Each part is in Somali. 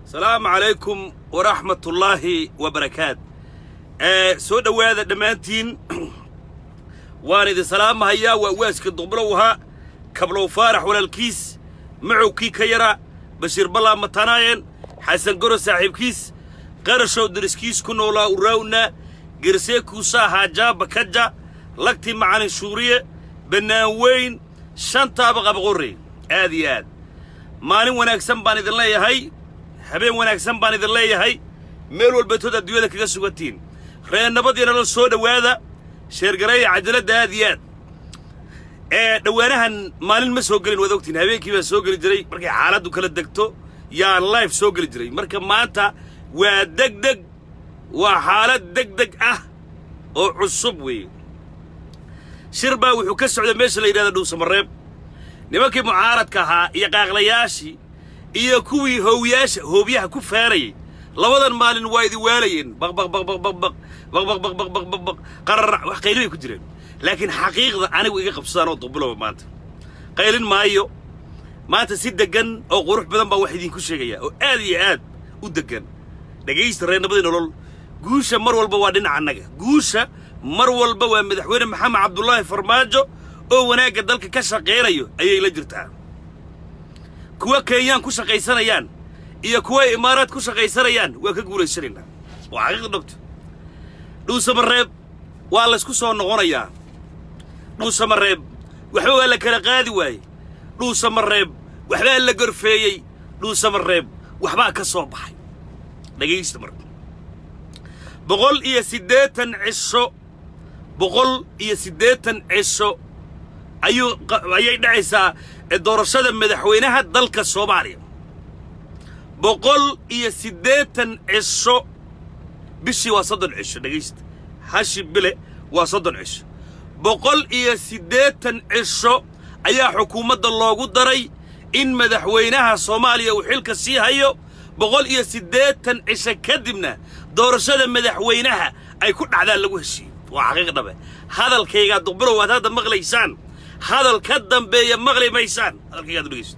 Asalaamu calaykum waraxmatullaahi wabarakaat. Soo dhowaada dhammaantiin, waan idin salaamahayaa. Waa waaska Duqblow ahaa, Kablow Faarax walaalkiis, macowkii ka yaraa, Bashiir Ballaa matanaayeen, Xasan Goro saaxiibkiis, Qarashow deriskiis ku noolaa, uraawna gersee kuusaa haajaaba kaja lagtii macalin shuuriye bannaan weyn shantaaba qabaqorrey. Aad iyo aad maalin wanaagsan baan idin leeyahay, habeen wanaagsan baan idin leeyahay, meel walbatood adduunyada kaga sugantiin. Reernabadii nolol, soo dhowaada, sheergareeya cajaladda aad iyo aad. Ee dhowaanahan maalin ma soo gelin, waad ogtiin. Habeenkii baan soo geli jiray, markay xaaladdu kala degto yaan live soo geli jiray. Marka maanta waa deg deg, waa xaalad deg deg ah oo cusub weeye. Shir baa wuxuu ka socday meesha la yidhahda Dhuusamareeb. Nimankii mucaaradka ahaa iyo qaaqlayaashii iyo kuwii hoowiyaasha hoobyaha ku feerayay labadan maalin waa idin waalayeen, baq baq baq baq baq baq baq baq baq baq baq baq baq qararac, wax qaylin bay ku jireen. Laakiin xaqiiqda anigu iga qabsadaan oo Duqbilowa maanta qaylin maayo. Maanta si deggan oo qurux badan baa wax idinku sheegaya oo aad iyo aad u deggan. Dhegaysta, reernabadii nolol, guusha mar walba waa dhinaca annaga. Guusha mar walba waa Madaxweyne Maxamed Cabdullaahi Farmaajo oo wanaagga dalka ka shaqaynayo ayay la jirtaa. Kuwa Kenyaan ku shaqaysanayaan iyo kuwa Imaaraad ku shaqaysanayaan waa ka guulaysanaynaa, waa xaqiiqda dhabto. Dhuusamareeb waa laysku soo noqonayaa. Dhuusamareeb waxba waa la kala qaadi waayey. Dhuusamareeb waxbaa la gorfeeyey. Dhuusamareeb waxbaa ka soo baxay. Dhegaysta marka, 180 cisho, 180 cisho ayuu ayay dhacaysaa doorashada madaxweynaha dalka Soomaaliya. 180 cisho, bishii waa 30 cisho. Dhegaysta, hashi bile waa 30 cisho. 180 cisho ayaa xukuumadda loogu daray in madaxweynaha Soomaaliya uu xilka sii hayo. 180 cisho kadibna doorashada madaxweynaha ay ku dhacdaan lagu heshiiyo. Waa xaqiiq dhabe. Hadalkaygaa Duqbilow aad hadda maqlaysaan, hadal ka dambeeya maqli maysaan. Hadalkaygaad dhegeysto,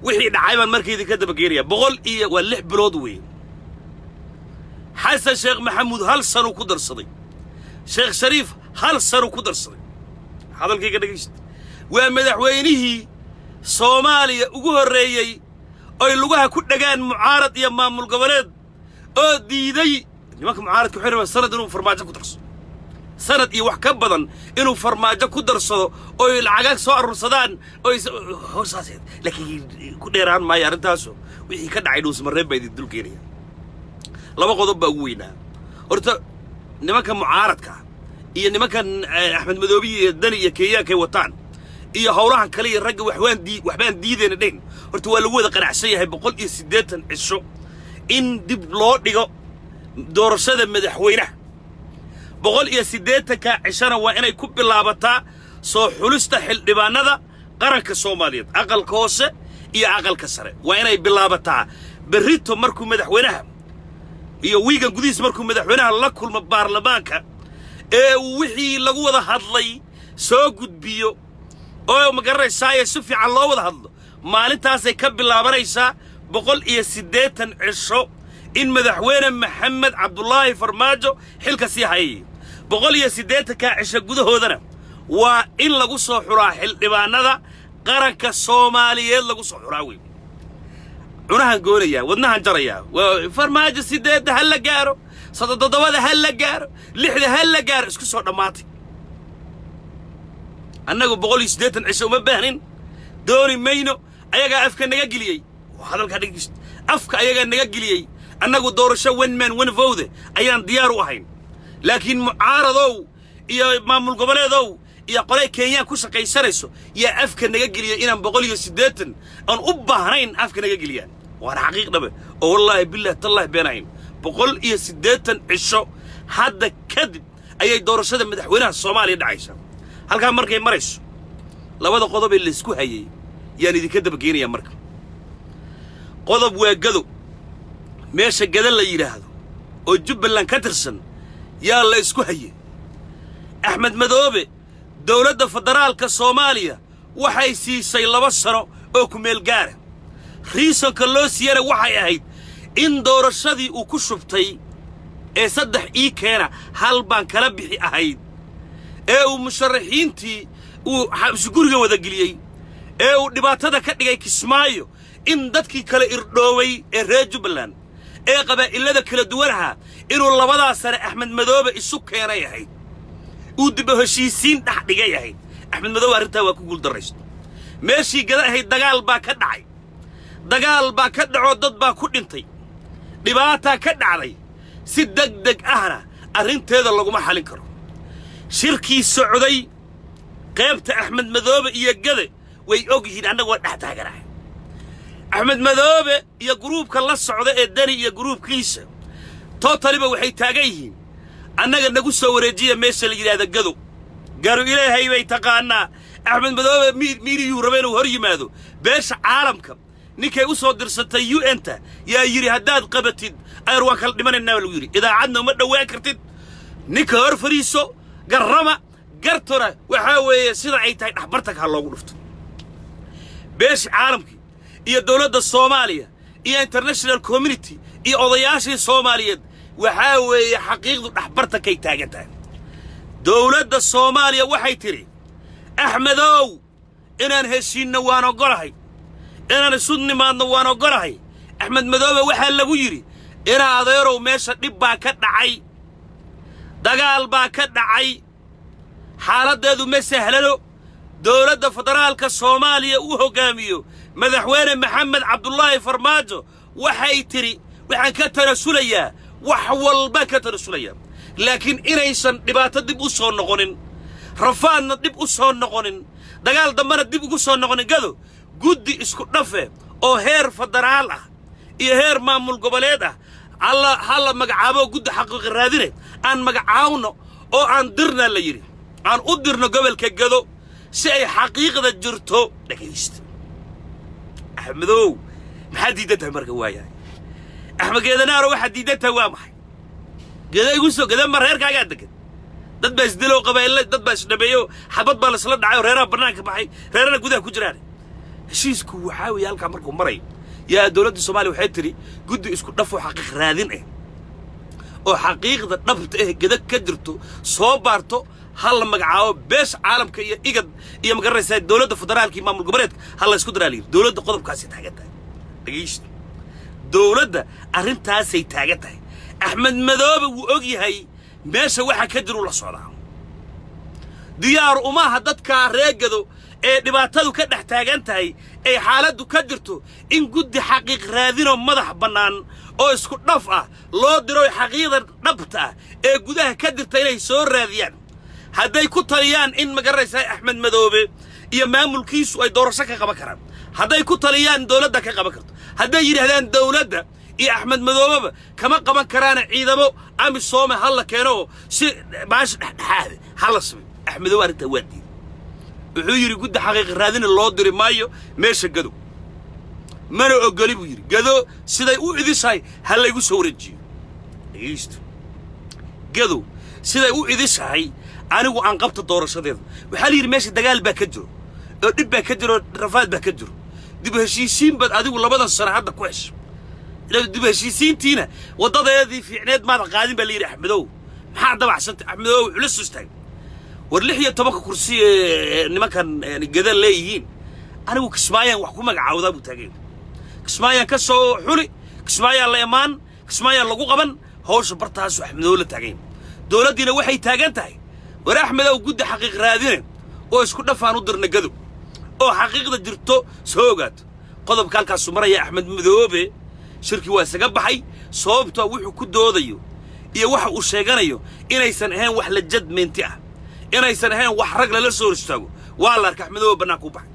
wixii dhacay baan marka idinka dabageenaya. Boqol iyo waa 6 bilood weeye. Xasan Sheekh Maxamuud hal sanuu ku darsaday, Sheekh Shariif hal sanuu ku darsaday. Hadalkayga dhegaysta, waa madaxweynihii Soomaaliya ugu horreeyey oy lugaha ku dhagaan mucaarad iyo maamul goboleed oo diiday. Nimanka mucaaradka waxay rabaan sanad inuu Farmaajo ku darsado, sanad iyo wax ka badan inuu Farmaajo ku darsado, oy lacagaag soo aruursadaan, oy horsaas. Laakiin ku dheeraan maayo arrintaaso. Wixii ka dhacay Dhuusmareeb baa idin dulkeenaya. Laba qodob baa ugu weynaa. Horta nimanka mucaaradka iyo nimankan Axmed Madoobiy iyo Dani iyo Kenyaankay wataan iyo howlahan kale iyo ragga waxbaan diidayna dheyn, horta waa lagu wada qanacsan yahay 180 cisho in dib loo dhigo doorashada madaxweynaha. 180-ka cishona waa inay ku bilaabataa soo xulista xildhibaanada qaranka Soomaaliyeed, aqalka hoose iyo aqalka sare. Waa inay bilaabataa berrito markuu madaxweynaha iyo wiigan gudihiis markuu madaxweynaha la kulmo baarlamaanka ee uu wixii lagu wada hadlay soo gudbiyo oo ma garanaysaaye si fiican loo wada hadlo. Maalintaasay ka bilaabanaysaa 180 cisho in Madaxweyne Maxamed Cabdulaahi Farmaajo xilka sii hayay. 180-kaa cisho gudahoodana waa in lagu soo xuraa xildhibaanada qaranka Soomaaliyeed, lagu soo xuraa wey. Cunahan goonayaa, wadnahan jarayaa. Waa Farmaajo sideedda ha la gaaro. 37da ha la gaaro, 6da ha la gaaro, isku soo dhammaatay. Annagu 180 cisho uma baahnin, dooni mayno. Ayagaa afka naga geliyey hadalkaa dhegeyst, afka ayagaa naga geliyey. Annagu doorasho one man one vote ayaan diyaar u ahayn, laakiin mucaaradow iyo maamul goboleedow iyo qolay Kenyaan ku shaqaysanayso yaa afka naga geliyey inaan 180 aan u baahnayn. Afka naga geliyaan, waana xaqiiq dhabe oo wallaahi, billahi, tallahi beenahayn. 180 cisho hadda kadib ayay doorashada madaxweynaha Soomaaliya dhacaysaa. Halkaa markay marayso, labada qodob ee laysku hayay yaan idinka dabageenayaa. Marka qodob waa Gado. Meesha Gado la yidhaahdo oo Jubbaland ka tirsan yaa la isku hayay. Axmed Madoobe dowladda federaalka Soomaaliya waxay siisay 2 sano oo ku meel gaara. Reason-ka loo siiyana waxay ahayd in doorashadii uu ku shubtay ee saddex ii keena hal baan kala bixi ahayd, ee uu musharaxiintii uu xabsiguriga wadageliyey, ee uu dhibaatada ka dhigay Kismaayo, in dadkii kala irdhoobay ee reer Jubbaland ee qabaa'ilada kala duwan ahaa inuu labadaas sane Axmed Madoobe isu keenay ahayd, uu dib u heshiisiin dhex dhigay ahayd. Axmed Madoobe arrintaa waa ku guuldarraysto. Meeshii Gada ahayd dagaal baa ka dhacay, dagaal baa ka dhacoo dad baa ku dhintay, dhibaataa ka dhacday. Si deg deg ahna arrinteeda laguma xalin karo. Shirkii socday qaybta Axmed Madoobe iyo Gade way og yihiin, annagu waa dhex taaganahay. Axmed Madoobe iyo group-ka la socda ee Deni iyo group-kiisa totally-ba waxay taagan yihiin: annaga nagu soo wareejiya meesha la yidhaahda Gado, garu Ilaahay bay taqaannaa. Axmed Madoobe miiriyuu raba inuu hor yimaado beesha caalamka. Ninkay u soo dirsatay UN-ta yaa yidhi: haddaad qabatid ayar waan kala dhimanaynaa baa lagu yidhi. Idaacadna uma dhowaan kartid, ninka hor fadhiiso garrama gartona. Waxaa weeye sida ay tahay dhexbartanka ha loogu dhufto. Beesha caalamkii iyo dowladda Soomaaliya iyo international community iyo odayaashii Soomaaliyeed, waxaa weeye xaqiiqdu dhexbartankay taagan tahay. Dowladda Soomaaliya waxay tidhi: Axmedow, inaan heshiinno waan oggolahay, inaan isu nimaadno waan oggolahay. Axmed Madoobe waxaa lagu yidhi: ina adeerow, meesha dhib baa ka dhacay, dagaal baa ka dhacay, xaaladdeedu ma sahlano. Dowladda federaalka Soomaaliya uu hoggaamiyo madaxweyne Maxamed Cabdulaahi Farmaajo waxay tidhi: waxaan ka tanasulayaa, wax walbaan ka tanasulayaa, laakiin inaysan dhibaato dib u soo noqonin, rafaadna dib u soo noqonin, dagaal dambena dib ugu soo noqonin Gado, guddi isku dhafe oo heer federaal ah iyo heer maamul goboleed ah alla ha la magacaabo. Guddi xaqiiqi raadine aan magacaawno oo aan dirna la yidhi, aan u dirno gobolka Gado si ay xaqiiqda jirto. Dhegaysta, Axmedow, maxaad diidan tahay marka? Waayahay, Axmed Geedanaaro, waxaad diidan tahay waa maxay? Geda igu soo geda ma reerkaagaa degan? Dad baa isdilo, qabayle dad baa isdhameeyo, xabad baa laisla dhacay oo reeraha bannaanka baxay, reerana gudaha ku jiraan. Heshiisku waxaa weeye halkaa markuu marayo yaa dowladda Soomaaliya waxay tidhi: guddi isku dhafoo xaqiiq raadin ah oo xaqiiqda dhabta ah Geda ka jirto soo baarto ha la magacaabo. Beesha caalamka iyo IGAD iyo magaranaysaa dowladda federaalka iyo maamul goboleedka ha la isku daraa la yidhi. Dowladda qodobkaasay taagan tahay. Dhegeysta, dowladda arrintaasay taagan tahay. Axmed Madoobe wuu og yahay meesha waxa ka jiruu la socdaa. Diyaar umaha dadkaa reer Gado ee dhibaatadu ka dhex taagan tahay, ay xaaladdu ka jirto, in guddi xaqiiq raadinoo madax bannaan oo isku dhaf ah loo diro xaqiiqda dhabta ah ee gudaha ka jirta inay soo raadiyaan. Hadday ku taliyaan in magaranaysaa Axmed Madoobe iyo maamulkiisu ay doorasho ka qaban karaan, hadday ku taliyaan dowladda ka qaban karto, hadday yidhaahdaan dowladda iyo Axmed Madoobeba kama qaban karaana, ciidamo AMISOM-e ha la keeno oo si baasha dhexdhexaada ha la samay. Axmedoobe arrintaa waa diiday. Wuxuu yidhi: guddi xaqiiqi raadina loo diri maayo meesha Gado, mana ogoli buu yidhi. Gado siday u idishahay ha laygu soo wareejiyo. Dhegaysto, Gado siday u idishahay anigu aan qabta doorashadeeda. Waxaa la yidhi: meesha dagaal baa ka jiro oo dhib baa ka jiro oo rafaad baa ka jiro. Dib u heshiisiin baad adigu labadan sano hadda ku hesho, dib u heshiisiintiina waddadeedii fiicneed maada qaadin baa la yidhi. Axmedow, maxaa dabacsantay? Axmedow wuxuu la soo istaagay: war, 16-ka kursi ee nimankan Gada leeyihiin, anigu Kismaayaan wax ku magacaawdaa buu taagay. Kismaayaan ka soo xuli, Kismaayaan la imaan, Kismaayaan lagu qaban. Hawsha bartaasu Axmedoobe la taagayn, dowladdiina waxay taagan tahay: war Axmedow, guddi xaqiiq raadine oo isku dhafaan u dirna Gadow oo xaqiiqda jirto soo ogaato. Qodobka halkaasuu maraya. Axmed Madoobe shirkii waa isaga baxay, sababtoo wuxuu ku doodayo iyo waxa uu sheeganayo inaysan ahayn wax la jadmeenti ah, inaysan ahayn wax rag lala soo hor istaago. Waa la arka, Axmedoobe bannaanka u baxay.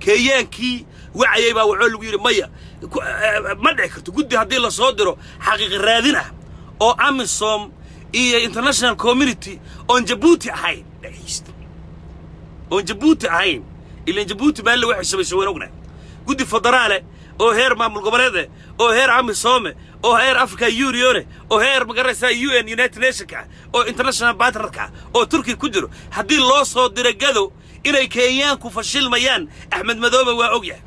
Keeyaankii wacayay baa waxoo lagu yidhi: maya, ma dhici karto guddi haddii la soo diro xaqiiq raadin ah oo AMISOM iyo international community oon Jabuuti ahayn. Dhegaysta, oon Jabuuti ahayn, ilan Jabuuti maalle waxay samaysay waan ognahay. Guddi federaale oo heer maamul goboleede oo heer AMISOM oo heer Africa Union oo heer magaraysaa UN, United Nationka ah, oo international partnerka ah, oo Turkiya ku jiro, haddii loo soo diro Gado inay Kenyaanku fashilmayaan, Axmed Madoobe waa og yahay.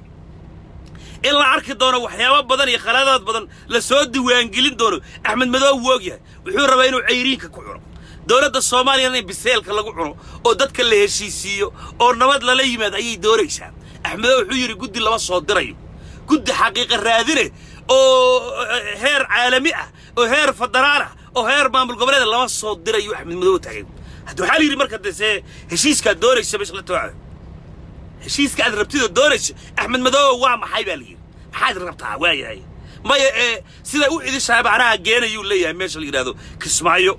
In la arki doono waxyaabo badan iyo khaladaad badan la soo diiwaangelin doono, Axmed Madoobe wuu og yahay. Wuxuu rabaa inuu cayriinka ku cuno dowladda Soomaaliyana, in biseelka lagu cuno oo dadka la heshiisiiyo oo nabad lala yimaado ayay doonaysaa. Axmed wuxuu yidhi guddi lama soo dirayo, guddi xaqiiqa raadine oo heer caalami ah oo heer federaal ah oo heer maamul goboleed lama soo dirayo. Axmed Madoobe taagay. Hadda waxaa la yidhi marka dee see heshiiskaad doonaysa meesha la tooca, heshiiska aad rabtida doonaysa, Axmed Madoobe, waa maxay baa la yidhi. Maxaad rabtaa? Waa yahay, maya, ee sida u idishaaba anaha geenayuu leeyahay meesha la yidhahdo Kismaayo.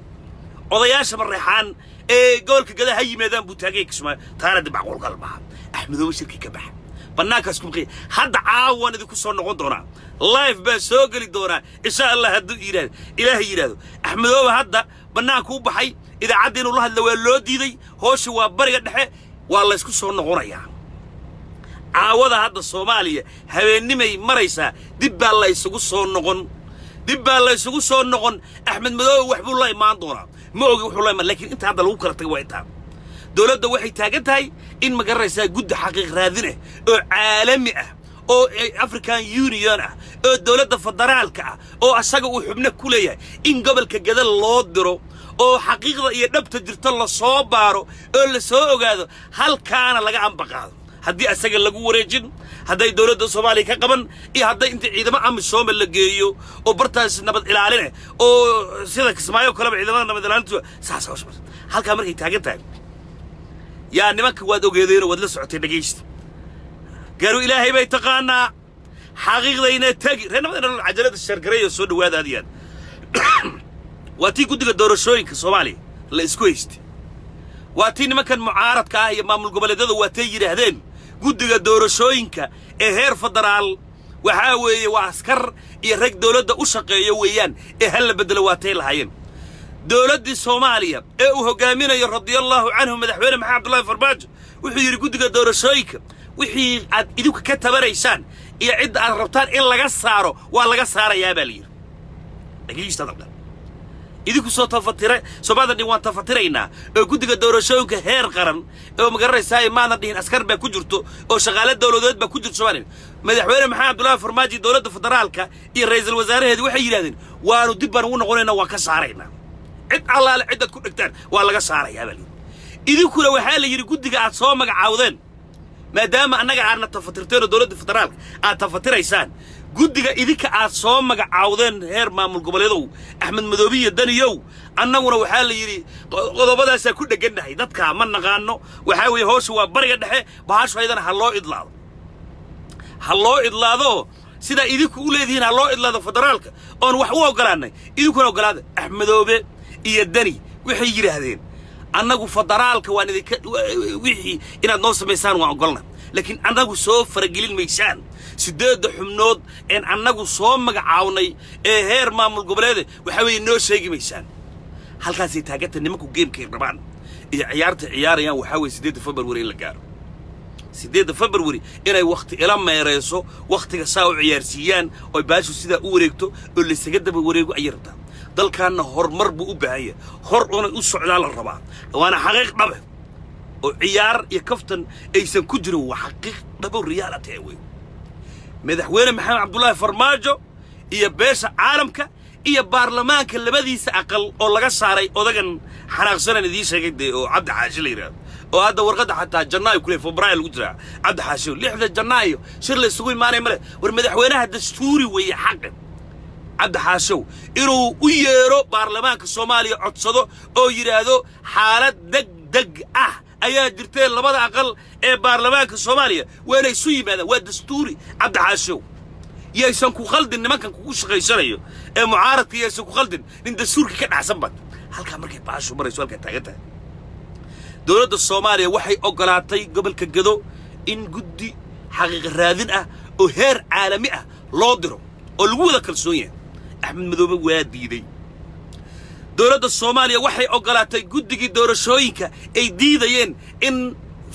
Odayaasha Mareexaan ee gobolka Gada ha yimaadaan buu taagay Kismaayo. Taana de macquulgal maaha. Axmedoobe shirkii ka baxa, bannaankaas ku biqiya. Hadda caawan idinku soo noqon doonaa, live baa soo geli doonaa insha Allah, hadduu yidhahdo, Ilaahay yidhahdo. Axmedoobe hadda bannaanku u baxay, idaacadda inuu la hadla waa loo diiday. Hoosha waa bariga dhexe, waa laysku soo noqonayaa caawada. Hadda Soomaaliya habeennimay maraysaa, dib baa la isugu soo noqon, dib baa la isugu soo noqon. Axmed Madoobe wax buu la imaan doonaa, ma ogi wuxuu la imaan, lakiin inta hadda lagu kala tagay waa intaa. Dowladda waxay taagan tahay in, ma garanaysaa, guddi xaqiiq raadin ah oo caalami ah oo African Union ah oo dowladda federaalka ah oo asaga uu xubno ku leeyahay in gobolka Gada loo diro oo xaqiiqda iyo dhabta jirto la soo baaro oo la soo ogaado, halkaana laga ambaqaado. Haddii asaga lagu wareejin, hadday dowladda Soomaaliya ka qaban iyo hadday inta ciidamo AMISOM la geeyo oo bartaas nabad ilaaline oo sida Kismaayo kaleba ciidamada nabad ilaalintu saas hawsha halkaa markay taagan tahay. Yaa nimanka waad ogeedeenoo waad la socotay. Dhegaysta, garu Ilaahay bay taqaanaa, xaqiiqdayna tegi. Reer nabad cajalada share gareeyo, soo dhawaada. Adiyaan waa tii guddiga doorashooyinka Soomaaliya la isku haystay, waa tii nimankan mucaaradka ah iyo maamul goboleedyada waa tay yidhaahdeen guddiga doorashooyinka ee heer federaal waxaa weeye waa askar iyo rag dowladda u shaqeeyo weeyaan ee hal la beddelo, waa tay lahaayeen. Dowladdii Soomaaliya ee uu hogaaminayo, radiallahu canhu, madaxweyne Maxamed Cabdullahi Farmaajo wuxuu yidhi: guddiga doorashooyinka wixii aad idinku ka tabanaysaan iyo cidda aad rabtaan in laga saaro waa laga saarayaa baa la yidhi. Dhegeysta dabdhan, idinku soo tafatira soomaadan dhihin waan tafatiraynaa oo guddiga doorashooyinka heer qaran oo magaranaysaa maadan dhihin askar baa ku jirto oo shaqaale dowladeed baa ku jirto Soomaaliya. Madaxweyne Maxamed Cabdullaahi Farmaajo, dowladda federaalka iyo ra'iisul wasaaraheedu waxay yidhahdeen waanu dib baan ugu noqonaynaa, waan ka saaraynaa, cid allaale cidaad ku dhegtaan waa laga saarayaa baa layidhi. Idinkuna waxaa la yidhi guddiga aad soo magacaawdeen, maadaama annaga aadna tafatirteen oo dowladda federaalka aad tafatiraysaan, guddiga idinka aad soo magacaawdeen heer maamul goboleedow, Axmed Madoobe iyo Daniyow, annaguna waxaa la yidhi qodobadaasaa ku dhegannahay. Dadkaa ma naqaano, waxaa weeye howsha waa bariga dhexe, bahashu haydana ha loo idlaado, ha loo idlaado sidaa idinku u leedihiin, ha loo idlaado federaalka oon wax u oggolaannay, idinkuna oggolaada. Axmedoobe iyo Dani waxay yidhaahdeen: annagu federaalka waan idinka wixii inaad noo samaysaan waan oggolna, laakiin annagu soo faragelin maysaan. Siddeedda xubnood een annagu soo magacawnay ee heer maamul goboleede waxaa weeye noo sheegi maysaan. Halkaasay taaganta nimanku. Gamekay rabaan iyo ciyaarta ciyaarayaan waxaa weeye 8-da February in la gaaro, 8-da February inay wakhti ila meereyso, wakhtiga saa u ciyaarsiiyaan oy baashu sidaa u wareegto oo laysaga daba wareego ayay rabtaa. Dalkaanna horumar buu u baahan yahay, hor unay u socdaa la rabaa, waana xaqiiq dhabe oo ciyaar iyo kaftan aysan ku jirin, waa xaqiiq dhabo, reality wey. Madaxweyne Maxamed Cabdullaahi Farmaajo iyo beesha caalamka iyo baarlamaanka labadiisa aqal oo laga saaray odagan xanaaqsanan idiin sheegay dee oo Cabdi Xaashi la yidhaahdo, oo hadda warqadda xataa Janaayo kule, Febraayo lagu jiraa. Cabdi Xaashi 6-da Janaayo shir la isugu imaanaya male. War madaxweynaha dastuuri weeye xaqe. Cabdi Xaashow inuu u yeero baarlamaanka Soomaaliya, codsado oo yidhaahdo xaalad deg deg ah ayaa jirtee, labada aqal ee baarlamaanka Soomaaliya waa inay isu yimaadaan. Waa dastuuri. Cabdi Xaashow, yaysan ku khaldin nimankan kugu shaqaysanayo ee mucaaradka, yaysan ku khaldin. Nin dastuurka ka dhacsan baad. Halkaa markay baashu marayso, halkaa taagan tahay, dowladda Soomaaliya waxay oggolaatay gobolka Gedo in guddi xaqiiqa raadin ah oo heer caalami ah loo diro oo lagu wada kalsoon yahay. Axmed Madoobe waa diiday. Dowladda Soomaaliya waxay oggolaatay guddigii doorashooyinka ay diidayeen in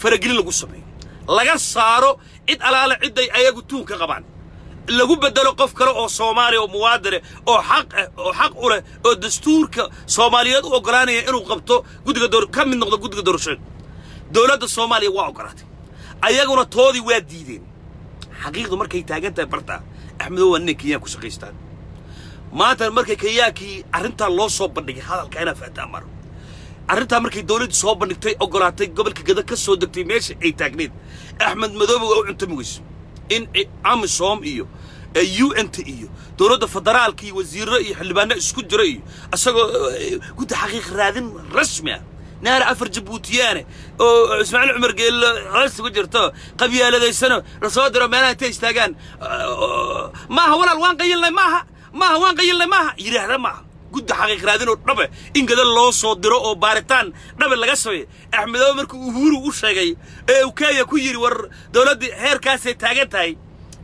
faragelin lagu sameeyo, laga saaro cid alaale cidday ayagu tuun ka qabaan, lagu beddelo qof kale oo Soomaaliya oo muwaadine oo xaq ah oo xaq u leh oo dastuurka Soomaaliyeed u oggolaanaya inuu qabto guddiga door, ka mid noqdo guddiga doorashooyinka. Dowladda Soomaaliya waa oggolaatay, ayaguna toodii waa diideen. Xaqiiqdu markay taagan tahay bartaa, Axmedow waa ninay Kenyaan ku shaqaystaan. Maanta markay Kenyaankii arrintaa loo soo bandhigay, hadalka inaa fahtaa maro, arrintaa markay dowladdu soo bandhigtay, oggolaatay, gobolka Gada ka soo degtay meesha ay taagneed, Axmed Madoobe waa u cuntami weyso in AMISOM iyo UN-ta iyo dowladda federaalka iyo wasiirro iyo xildhibaano isku jira iyo isagoo guddi xaqiiq raadin rasmi ah, naara afar Jabuutiyaane oo Ismaaciil Cumar Geello hoos ugu jirto, qabyaaladaysano lasoo diro, meelaha intay istaagaan, "Maaha walaal, waan qayilnay, maaha, maaha, waan qayilnay, maaha," yidhaahda. Maaha guddi xaqiiq raadin oo dhabe in Gada loo soo diro oo baaritaan dhabe laga sameeyo. Axmedoobe markuu Uhuru u sheegay ee uu Kenya ku yidhi, "War dowladdii heerkaasay taagan tahay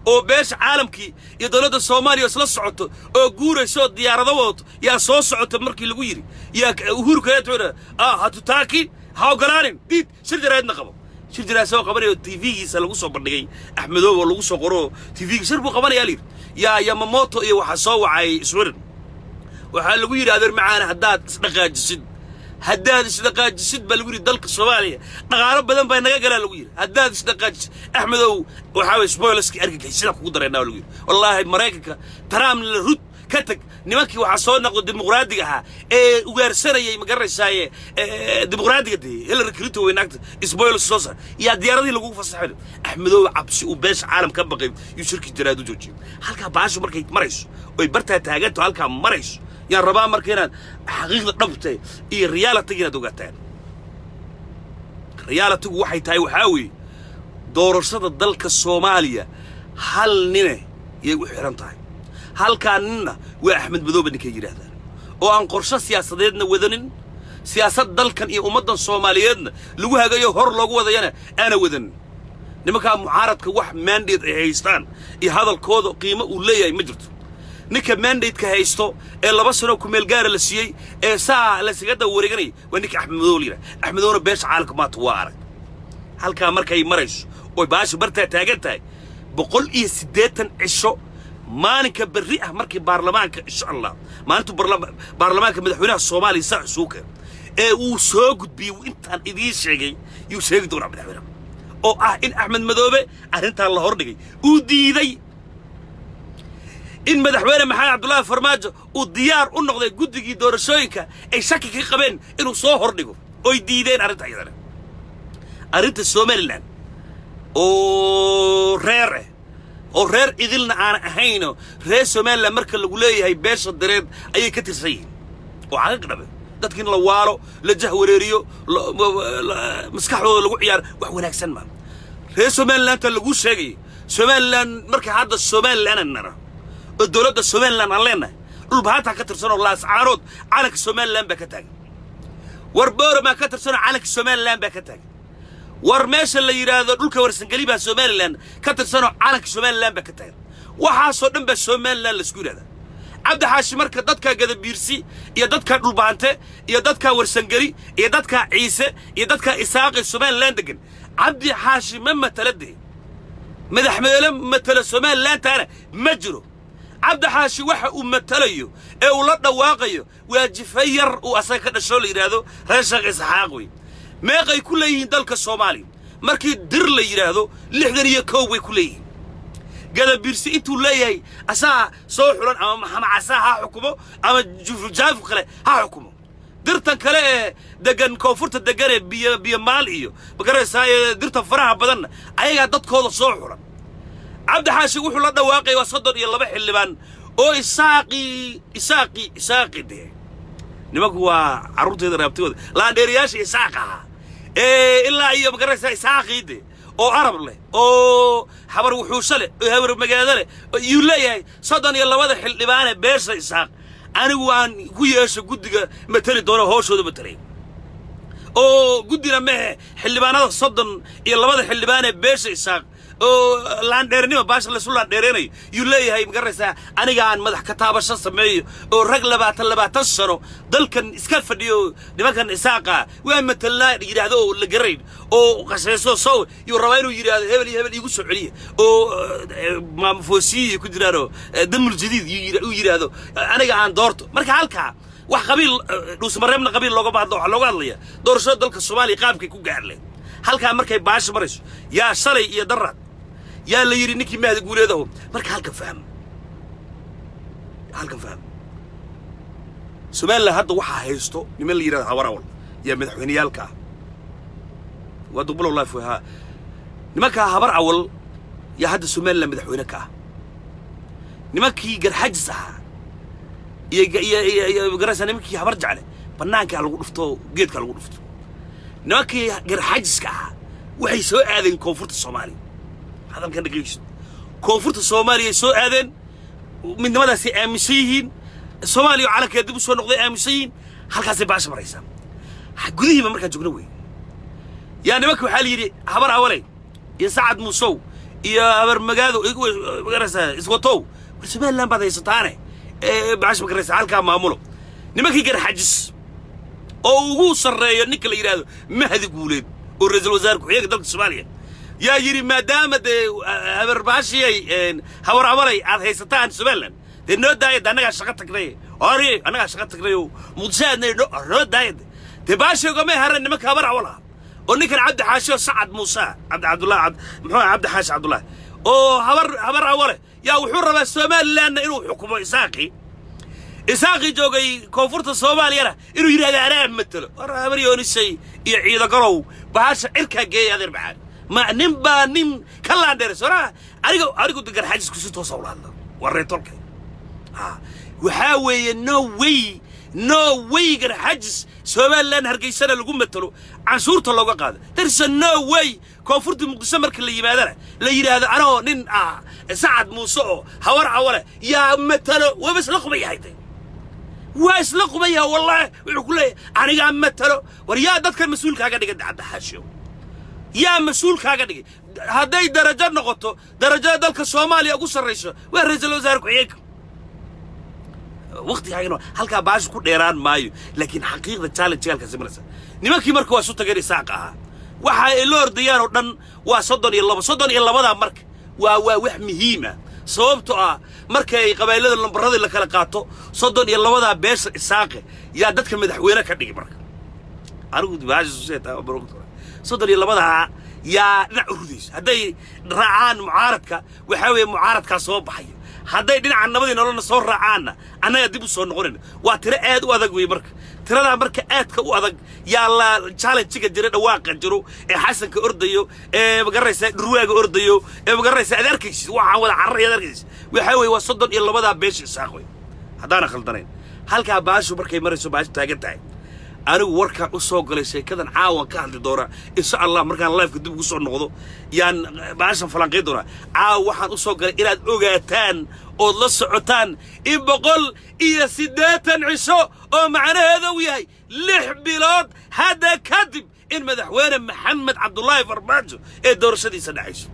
oo beesha caalamkii iyo dowladda Soomaaliya isla socoto oo guurayso oo diyaarado wadato yaa soo socota," markii lagu yidhi, yaa Uhuru Kenyatta wuxuu yidhi, "Hatutaki, ha ogolaanin, diid, shir jaraa'idna qabo." Shir jaraa'id soo qabanayo, TV-giisa lagu soo bandhigay Axmedoobe oo lagu soo qoro TV-ga, shir buu qabanayaa layidhi. Yaa Yamamoto iyo waxaa soo wacay Sweden. Waxaa lagu yidhi, "Adeer macaana, haddaad isdhaqaajisid, haddaad isdhaqaajisid," baa lagu yidhi, "dalka Soomaaliya dhaqaalo badan baa naga galaa," lagu yidhi. "Haddaad isdhaqaajisid, Axmedow, waxaa waye spoilerskii argagixisada kugu dareynaa," lagu yidhi. Wallaahi Maraykanka Trump la rud ka tag, nimankii waxaa soo noqdo dimuqraadiga ahaa ee ugaarsanayay, ma garanaysaaye, dimuqraadiga dee Hillary Clinton way naagta spoilers soo saar, yaa diyaaradihii lagugu fasaxay. Axmedow cabsi uu beesha caalam ka baqay yuu shirkii jaraad u joojiyay. Halkaa baashu markay marayso oy bartaa taaganto, halkaa marayso, yaan rabaa marka inaad xaqiiqda dhabta iyo reality inaad ogaataan. Reality-gu waxay tahay, waxaa weeye, doorashada dalka Soomaaliya hal nine yay u xidhan tahay. Halkaa ninna waa Axmed Madoobe, ninkay yidhaahdaan, oo aan qorshe siyaasadeedna wadanin, siyaasad dalkan iyo ummaddan Soomaaliyeedna lagu hagayo hor loogu wadayana aana wadanin. Nimankaa mucaaradka wax mandate ay haystaan iyo hadalkooda qiimo uu leeyahay ma jirto. Ninka mandate-ka haysto ee 2 sano kumeel gaara la siiyey ee saa laysaga daba wareeganaya waa ninka Axmed Madoobe la yidhaha. Axmed Madoobena beesha caalamka maanta waa arag. Halkaa markay marayso oy baasha bartaa taagan tahay, 180 cisho, maalinka berri ah markii baarlamaanka, insha Allah, maalintuu baarlamaanka madaxweynaha Soomaaliya saa isugu keeno ee uu soo gudbiyey intaan idiin sheegay, yuu sheegi doonaa madaxweynaha, oo ah in Axmed Madoobe arrintaa la hordhigay uu diiday, in madaxweyne Maxamed Cabdullaahi Farmaajo uu diyaar u noqday guddigii doorashooyinka ay shaki ka qabeen inuu soo hordhigo oy diideen arrinta iyadana. Arrinta Somaliland oo reer ah oo reer idilna aan ahayno, reer Somaliland marka lagu leeyahay beesha dareed ayay ka tirsan yihiin, oo xaqiiq dhabe. Dadka in la waalo, la jahwareeriyo, maskaxdooda lagu ciyaaro wax wanaagsan maa. Reer Somalilandta laguu sheegayay, Somaliland marka hadda Somaliland nara oo dowladda Somaliland aan leenahay, Dhulbahaataa ka tirsan oo Laascaanood calanka Somaliland baa ka taagan. War Booramaa ka tirsanoo calanka Somaliland baa ka taagan. War meesha la yidhaahdo dhulka Warsangeli baa Somaliland ka tirsanoo calanka Somaliland baa ka taagan. Waxaasoo dhan baa Somaliland laisku yidhahdaa. Cabdi Xaashi, marka dadka Gadabiirsi iyo dadka Dhulbaante iyo dadka Warsangeli iyo dadka Ciise iyo dadka Isaaqi Somaliland degan, Cabdi Xaashi ma matala dee. Madaxweyne matala Somalilandtaana ma jiro. Cabdi Xaashi waxa uu matalayo ee uu la dhawaaqayo waa jife yar uu asaga ka dhashoo la yidhaahdo reer Sheekh Isxaaq. Wey meeqay ku leeyihiin dalka Soomaaliya? Markii Dir la yidhaahdo, 61 bay ku leeyihiin. Gadabiirsi intuu leeyahay asaa soo xulan, ama Maxamed Casaa ha xukumo ama Jufuljaafif kale ha xukumo. Dirtan kale ee degan koonfurta degan ee biyo Biyomaal iyo magaraysaa ee dirtan faraha badanna ayagaa dadkooda soo xulan. Cabdi Xaashi wuxuu la dhawaaqaya waa 32 xildhibaan. Oo Isaaqii, Isaaqii, Isaaqi dee nimanku waa carruurteeda, raabtigooda, laandheeriyaasha Isaaq ahaa ee ilaa iyo, magaraysaa, Isaaqii de oo Arab leh oo Habar Wuxuusho leh oo Habar Magaado leh yuu leeyahay 32-da xildhibaane beesha Isaaq anigu aan ku yeesho guddiga mateli doono, hooshooda matelay oo guddina mehe. Xildhibaanada, 32-da xildhibaane beesha Isaaq oo laandheernima baasha laysu laandheereynayo yuu leeyahay, magaraysaa, aniga aan madax ka taabasho sameeyo oo rag 20 20 sano dalkan iska fadhiyo, nimankan Isaaqa waa matelnaa yidhaahdo oo la garayn oo qashayso sow yuu rabaa inuu yidhaahdo hebel iyo hebel iigu soo celiya oo maamufoosiyi ku jiraanoo Damul Jadiid uu yidhaahdo aniga aan doorto. Marka halkaa wax qabiil Dhuusmareebna qabiil loogama hadlo, waxaa looga hadlaya doorashada dalka Soomaaliya qaabkay ku gaarleen. Halkaa markay baasha marayso, yaa shalay iyo daraad yaa la yidhi ninkii Mahdi Guuleedaho. Marka halkan faham, halkan faham. Somaliland hadda waxaa haysto niman la yidhahdo Habarawal yaa madaxweyneyaalka ah. Waa Duqbulow Life haa. Nimankaa Habar Awal yaa hadda Somaliland madaxweyne ka ah. Nimankii Garxajis ahaa iyo garaysa, nimankii Habar Jecle bannaankaa lagu dhufto, geedkaa lagu dhufto. Nimankii Garxajiska ahaa waxay soo aadeen koonfurta Soomaaliya. Hadalkan dhegeyso. Koonfurta Soomaaliya ay soo aadeen, midnimadaasay aaminsan yihiin, Soomaaliya oo calankeeda dib u soo noqday aaminsan yihiin. Halkaasay baasha maraysaa. Gudihiiba markaan joogno wey yaa nimanka waxaa la yidhi Habar Awaley iyo Sacad Muusow iyo Habar Magaado, magaraysaa, iswatow, war Somaliland baad haysataane, baasha, magaraysaa, halkaa maamulo. Nimankii Garxajis oo ugu sarreeyo ninka la yidhaahdo Mahdi Guuleed oo ra-iisul wasaare ku-xigeenka dalka Soomaaliya yaa yidhi, maadaama dee habarbaashiyay Habar Awalay aad haysataan Somaliland, dee noo daaya de, annagaa shaqo tagnay, ori annagaa shaqo tagnay oo Muqdisho aadnay, noo daaya de. Dee baashii ogamay haran nimanka Habar Awal ah oo ninkan Cabdi Xaashi oo Sacad Muuse, Cabdi Cabdullah, muxuu ahaa, Cabdi Xaashi Cabdullah oo Habar Awale yaa wuxuu rabaa Somalilandna inuu xukumo, Isaaqii joogay koonfurta Soomaaliyana inuu yidhahdo anaa matelo. War Habar Yoonisay iyo Ciidagalow, bahasha cirkaa geeya, adeer macaan. Ma nin baa nin ka laandheeray waraa? Anigu Garxajisku si toosa ula hadla, waa reetolka. Waxaa weeye no way, no way Garxajis Somaliland Hargeysana lagu matalo, canshuurta looga qaado. There is a no way. Koonfurta Muqdisho marka la yimaadana la yidhaahdo anoo nin ah Sacad Muuse oo Hawar Cawale yaa matalo. Waaba isla quban yahay de, waa isla quban yahay. Wallahi wuxuu ku leeyahay anigaa matalo. War yaa dadkan mas-uulkaaga dhigay? Cabdixaashiyo, yaa mas-uulkaaga dhigay? Hadday darajo noqoto, darajada dalka Soomaaliya ugu sarrayso waa ra-iisul wasaare ku-xigeenka. Waqtigaagana halkaa baasha ku dheeraan maayo, laakiin xaqiiqda challenge halkaasi maraysa. Nimankii marka waa isu tageen Isaaqa ahaa. Waxa ay la ordayaan oo dhan waa 32. 32-daa marka waa wax muhiima, sababto ah markay qabailada lambaradii la kala qaato, 32-daa beesha Isaaqe yaa dadka madaxweyne ka dhigi. Marka anigu 32-daa yaa dhinac u ridayso. Hadday raacaan mucaaradka, waxaa weeye mucaaradkaa soo baxaya. Hadday dhinaca nabadii nololna soo raacaanna, annaga dib u soo noqonayna. Waa tiro aad u adag wey. Marka tiradaa marka aadka u adag yaa la challenge-ga jira, dhawaaqa jiro ee Xasanka ordayo ee, magaraysa, dhurwaaga ordayo ee, magaraysa, aad arkaysid, waxaan wada cararaya aad arkaysid. Waxaa weeye waa 32-daa beesha Isaaq wey, haddaana khaldanayn. Halkaa baashu markay marayso, baashu taagan tahay. Anigu warkaan u soo galay sheekadan caawan ka hadli doonaa, insha Allah, markaan live-ka dib ugu soo noqdo yaan baashan falanqayn doonaa. Caawa waxaan u soo galay inaad ogaataan ood la socotaan in 180 cisho, oo macnaheeda uu yahay 6 bilood hadda kadib, in madaxweyne Maxamed Cabdullaahi Farmaajo ee doorashadiisa dhacayso.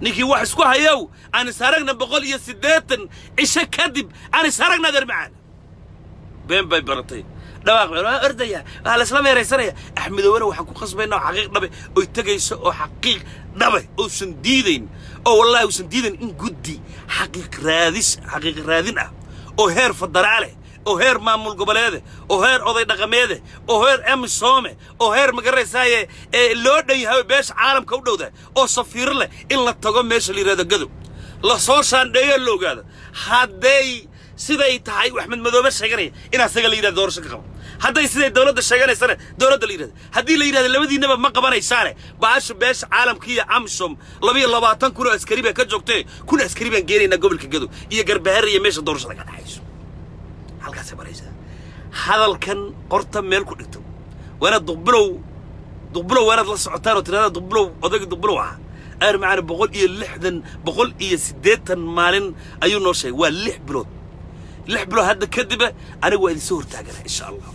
Ninkii wax isku hayow, aan is aragna 180 cisho kadib, aan is aragna, adeer macaan. Been bay baratay, dhawaaq been waa ordaya, waa laisla meeraysanaya. Axmedowana waxaan ku khasbaynaa oo xaqiiq dhabe oy tegayso, oo xaqiiq dhabe uusan diidayn, oo wallahi uusan diidayn, in guddi xaqiiq raadis, xaqiiq raadin ah oo heer federaale, oo heer maamul goboleede, oo heer oday dhaqameede, oo heer AMISOM, oo heer, magaraysaaye, ee loo dhan yahay, beesha caalamka u dhowda, oo safiiro leh, in la tago meesha la yidhahdo Gadow, la soo shaandheeyo, la ogaado hadday Siday tahay Axmed Madoobe sheeganaya in asaga la yidhahdo doorasho ka qabo. Hadday siday dowladda sheeganaysana, dowladda la yidhahdo. Haddii la yidhahdo labadiinaba ma qabanaysaane, baasha beesha caalamka iyo AMISOM 22,000 oo askari baa ka joogtee, 1000 askari baan geenaynaa gobolka Gado iyo Garbaharre iyo meesha doorashada ka dhacayso. Halkaasay maraysaa. Hadalkan qorta meel ku dhigto. Waana Duqbilow. Duqbilow waa inaad la socotaan oo tirahdaa Duqbilow, odayga Duqbilow ah ayr macaana 160, 180 maalin ayuu noo sheegay. Waa 6 bilood. 6 bilood hadda kadiba aniga waa idinsoo hortaaganaa, insha Allah.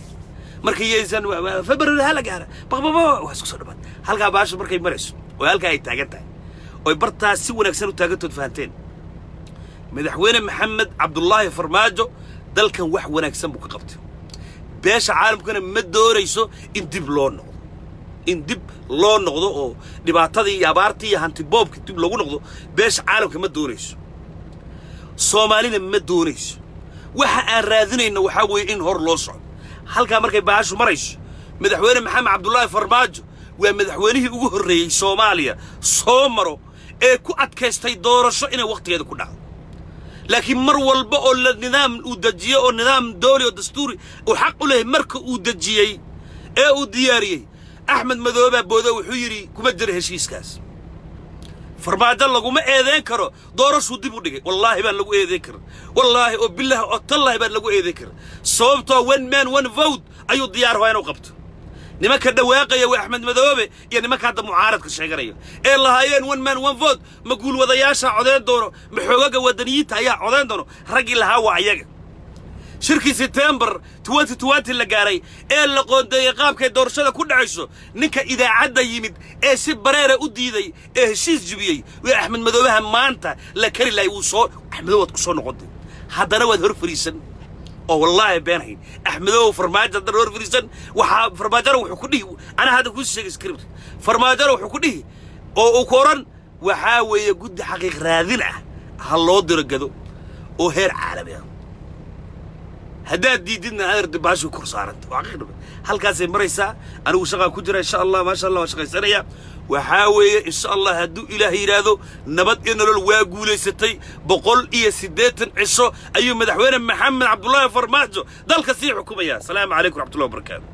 Marka yaysan February hala gaara baqbaba, waa isku soo dhawaad. Halkaa baasha markay marayso oo halkaa ay taagan tahay oy bartaas si wanaagsan u taagantood fahanteen, Madaxweyne Maxamed Cabdullaahi Farmaajo dalkan wax wanaagsan buu ka qabtay. Beesha caalamkana ma doonayso in dib loo noqdo, in dib loo noqdo oo dhibaatadii iyo abaartii iyo hantiboobka dib loogu noqdo. Beesha caalamka ma doonayso, Soomaalina ma doonayso. Waxa aan raadinayno waxaa weeye in hor loo socdo. Halkaa markay baashu marayso, Madaxweyne Maxamed Cabdullaahi Farmaajo waa madaxweynihii ugu horreeyey Soomaaliya soo maro ee ku adkaystay doorasho inay wakhtigeeda ku dhacdo. Laakiin mar walba oo la nidaam uu dejiyo oo nidaam dooli oo dastuuri uu xaq u leeyahay marka uu dejiyey ee uu diyaariyey, Axmed Madoobaa boodo, wuxuu yidhi kuma jiro heshiiskaas. Farmaajo laguma eedeyn karo doorashuu dib u dhigay. Wallaahi baan lagu eedeyn karin, wallaahi oo bilaahi oo tallaahi baan lagu eedeyn karin, sababtoo one man one vote ayuu diyaar waa inuu qabto. Nimanka dhawaaqaya waa Axmed Madoobe iyo nimanka hadda mucaaradka sheeganaya ee lahaayeen one man one vote. Ma guulwadayaasha codeyn doono? Ma xoogaga wadaniyiinta ayaa codeyn doono? Raggii lahaa waa ayaga. Shirkii Sebtembar 2020 la gaaray ee la qoondeeyey qaabkay doorashada ku dhacayso, ninka idaacadda yimid ee si bareera u diiday ee heshiis jibiyey waa Axmed Madoobaha. Maanta la kari lahay wuu soo Axmedow waad ku soo noqotay, haddana waad hor fariisan oo wallaahi beenhayn. Axmedow, Farmaajo haddana hor fariisan. Waxaa Farmaajona wuxuu ku dhihi, anaa hadda kuu sheegay script, Farmaajona wuxuu ku dhihi oo uu ku odhan waxaa weeye guddi xaqiiq raadin ah ha loo diro Gado oo heer caalami ah. Haddaad diididna, adeer, baashu kor saaranta. Waa xaqiiq dhab. Halkaasay maraysaa. Anigu shaqaa ku jira, insha Allah. Maasha Allah, waan shaqaysanaya. Waxaa weeye, insha Allah, hadduu Ilaah yidhaahdo, Nabad iyo Nolol waa guulaysatay. 180 cisho ayuu Madaxweyne Maxamed Cabdullaahi Farmaajo dalka sii xukumaya. Asalaamu calaykum raxmatullahi wabarakaatu.